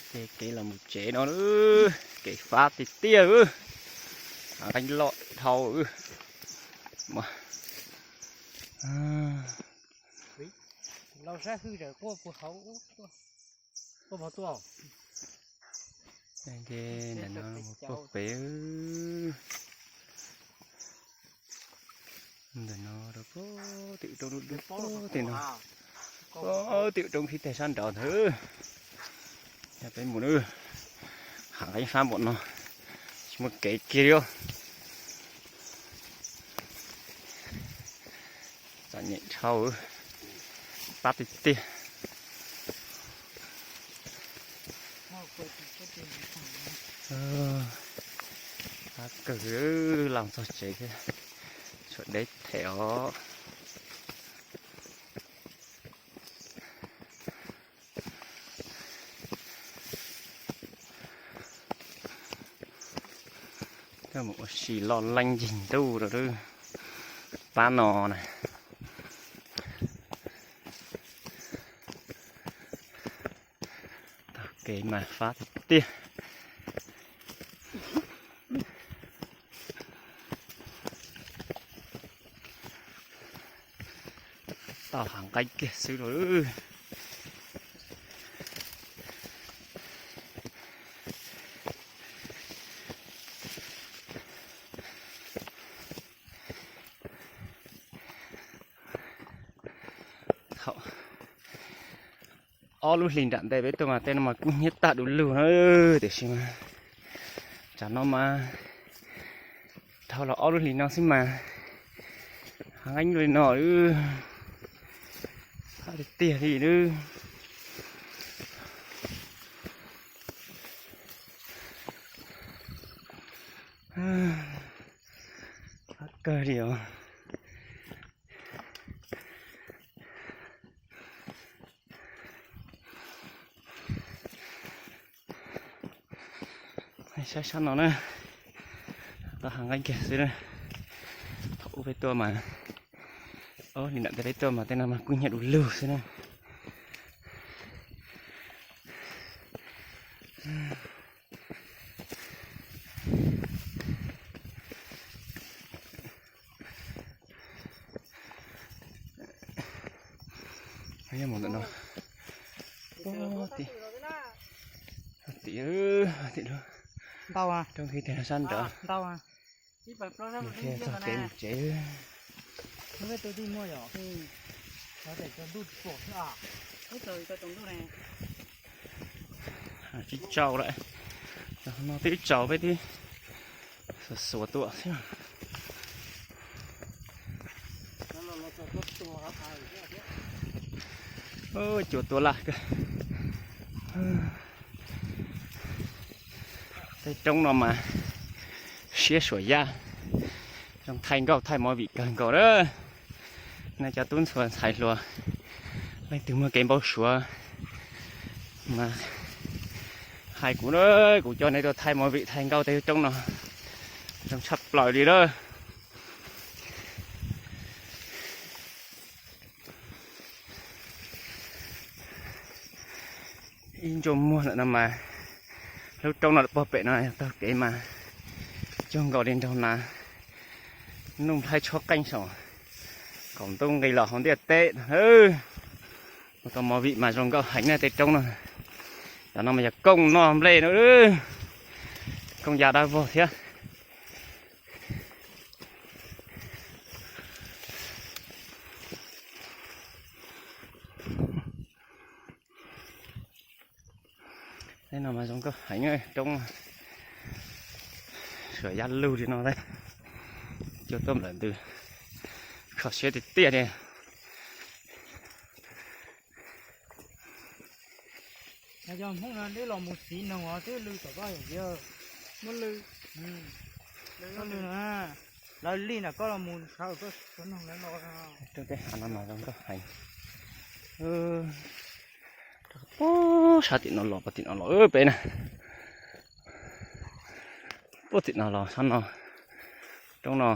Ces kev los mus tsev no, kev fab tiag tiag, hav qeej loj dhau. Ces ntawm no puag pem, ntawm no rau puag tim roob dub dub puag tim no, puag tim roob khib teg sab nraud ntawd. Yog peb mus na, hav qeej fab npaum no, tsis muaj kev kiag li os. Txom nyem dhau, pab tiag tiag. Qab kawg, los txog tsev thiab, tshuav deb them os. Coj mus ua si loj leej yig ntuj rau lub pab no na. Taug kev mas fab tiag tiag. Tau hav nqeeb kiag xwb lauj. Thaum ob lub hlis nram ntej peb tuaj mas tej no mas kub hnyiab tag du lug na, tiam sis mas tsam no mas dhau los ob lub hlis no xwb mas hav nqeeb li no, tiag tiag li. Qab kawg li os. Saib sab no na, tau hav nqeeb kiag xwb na. Thaum ub peb tuaj mas, ob hlis nram ntej peb tuaj mas tej no mas kub hnyiab du lug xwb na. Mus ntawm no, tim, tim, tim lub roob khib teg sab nraud. Thiaj txog kev mus tsev. Tsis tsaus lawm, no twb tsaus peb twb xuas xuas tuaj xwb. Cua tua laj kawg. Tej roob no mas siab suam yaj, zoo thaij nkauj thaij movie kawg nkaus na. Nej cov tub ntxhua ntxhais hluas, leej twg muaj kev npau suav mas hais kuv, kuv coj nej tuaj thaij movie thaij nkauj tej roob no, zoo tshaj plaws li lawm. Ib ntsej muag lawm no mas, lub roob no puag pem no yog taug kev mas cuag nkaus li nraug nas, nuj nplhaib tshuab qeej saum, kaum ntuj nqis los hauv ntiaj teb. Ua tau movie mas zoo nkauj heev na tej roob no. Cov no mas yog kooj noj nplej na, kooj ya dab vog thiab. Tej no mas zoo nkauj heev, roob suam yaj lug li no thiab. Cua tuaj nplawm ntws, kho siab tiag tiag li. Yog Hmoob no twb los mus siv noog os, twb lw tom koj yom, muab lw, muab lw no, lawv li nram koj los mus sawv koj tsuav noog lawv los. Roob tej hav no mas zoo nkauj heev. Puag sab tim no los, puag tim no los peb na. Puag tim no los sab no, roob no,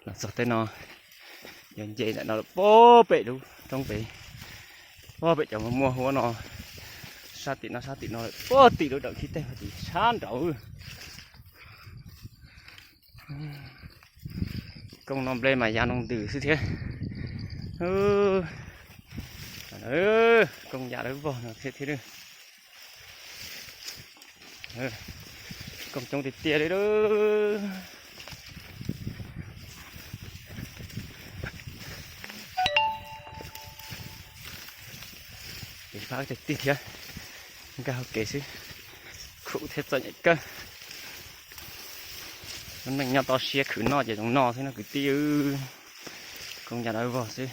los txog tej no, yog nce ntawm no puag pem lub roob pem, puag pem cov muaj muaj huab no, Sab tim no, sab tim no lawm, puag tim lub dawm khib teg tim sab nraud. Kooj no nplej mas ya noo ntws xwb thiab. Kooj ya dawb vog no thiab thiab. Kooj coob tiag tiag li. Kev fab tiag tiag thiab, nkag hauv kev xwb, khuv thiab txom nyem kawg. Lub neej nyob toj siab khwv noj ces zoo no xwb no kwv tij. Kooj ya dawb vog xwb.